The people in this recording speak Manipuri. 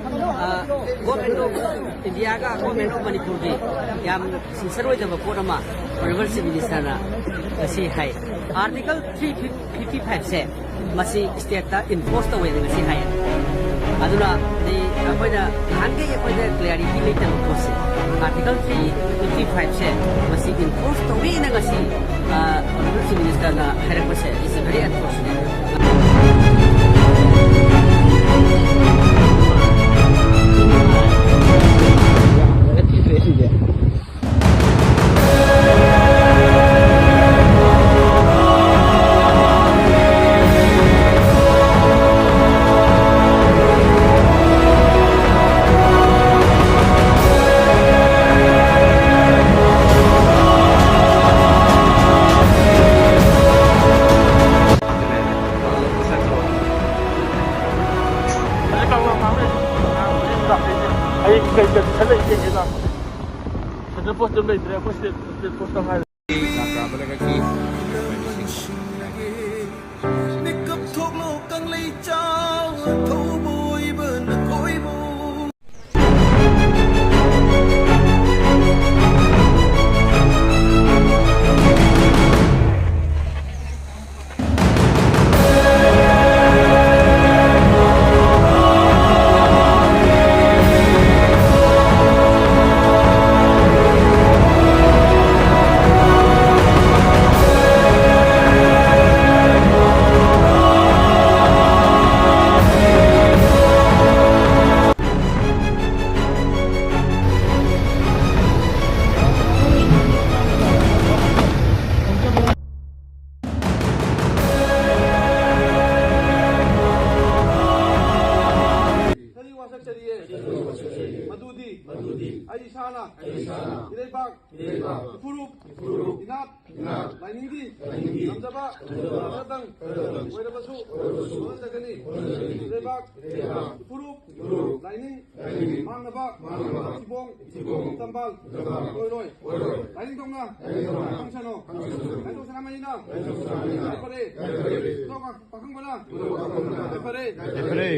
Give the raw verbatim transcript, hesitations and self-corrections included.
ꯑ, Government of India-ꯒ Government of Manipur-ꯒꯤ ꯌꯥꯝ sincere ꯑꯣꯏꯗꯕ ꯄꯣꯠ ꯑꯃ Honourable Chief Minister-ꯅ ꯉꯁꯤ ꯍꯥꯏ꯫ Article three fifty five-ꯁꯦ ꯃꯁꯤ state-ꯇ enforce ꯇꯧꯋꯦꯅ ꯉꯁꯤ ꯍꯥꯏ꯫ ꯑꯗꯨꯅ ꯗꯤ ꯑꯩꯈꯣꯏꯅ ꯅꯍꯥꯟꯈꯩ ꯑꯩꯈꯣꯏꯗ clarity ꯂꯩꯇꯕ ꯄꯣꯠꯁꯦ, Article three fifty five-ꯁꯦ ꯃꯁꯤ enforce ꯇꯧꯋꯦꯅ ꯉꯁꯤ, ꯑ, Honourable Chief Minister-ꯅ ꯍꯥꯏꯔꯛꯄꯁꯦ is very unfortunate꯫ ꯑꯩ ꯀꯩ ꯀꯩ ꯈꯜꯂ ꯌꯦꯡꯒꯦ ꯂꯥꯛꯄꯅꯦ꯫ Central post ꯑꯗꯨꯝ ꯂꯩꯇ꯭ꯔꯦ, ꯑꯩꯈꯣꯏ state, state post ꯇꯪ ꯉꯥꯏꯔꯦ꯫ ꯃꯤꯀꯞ ꯊꯣꯛꯂꯣ ꯀꯪꯂꯩ ꯆꯥꯎ, ꯊꯧꯕ ꯑꯣꯏꯕ ꯅꯈꯣꯏꯕꯨ꯫ ꯀꯔꯤ ꯋꯥꯁꯛ ꯆꯔꯤꯌꯦ? ꯃꯗꯨꯗꯤ ꯑꯩ ꯏꯁꯥꯅ ꯏꯔꯩꯕꯥꯛ, ꯏꯐꯨꯔꯨꯞ, ꯏꯅꯥꯠ, ꯂꯥꯏꯅꯤꯡꯒꯤ ꯉꯝꯖꯕ ꯈꯔꯗꯪ ꯑꯣꯏꯔꯕꯁꯨ ꯍꯣꯠꯅꯖꯒꯅꯤ꯫ ꯏꯔꯩꯕꯥꯛ, ꯏꯐꯨꯔꯨꯞ, ꯂꯥꯏꯅꯤꯡ ꯃꯥꯡꯅꯕ ꯊꯤꯕꯣꯡ ꯇꯝꯕꯥꯜ ꯑꯣꯏꯔꯣꯏ꯫ ꯂꯥꯏꯅꯤꯡꯊꯧꯅ ꯐꯪꯁꯅꯨ꯫ ꯂꯥꯏꯅꯤꯡꯊꯧ ꯁꯅꯥꯃꯍꯤꯅ ꯐꯔꯦ꯫ ꯄꯥꯈꯪꯕꯅ ꯐꯔꯦ꯫ ꯐꯔꯦ꯫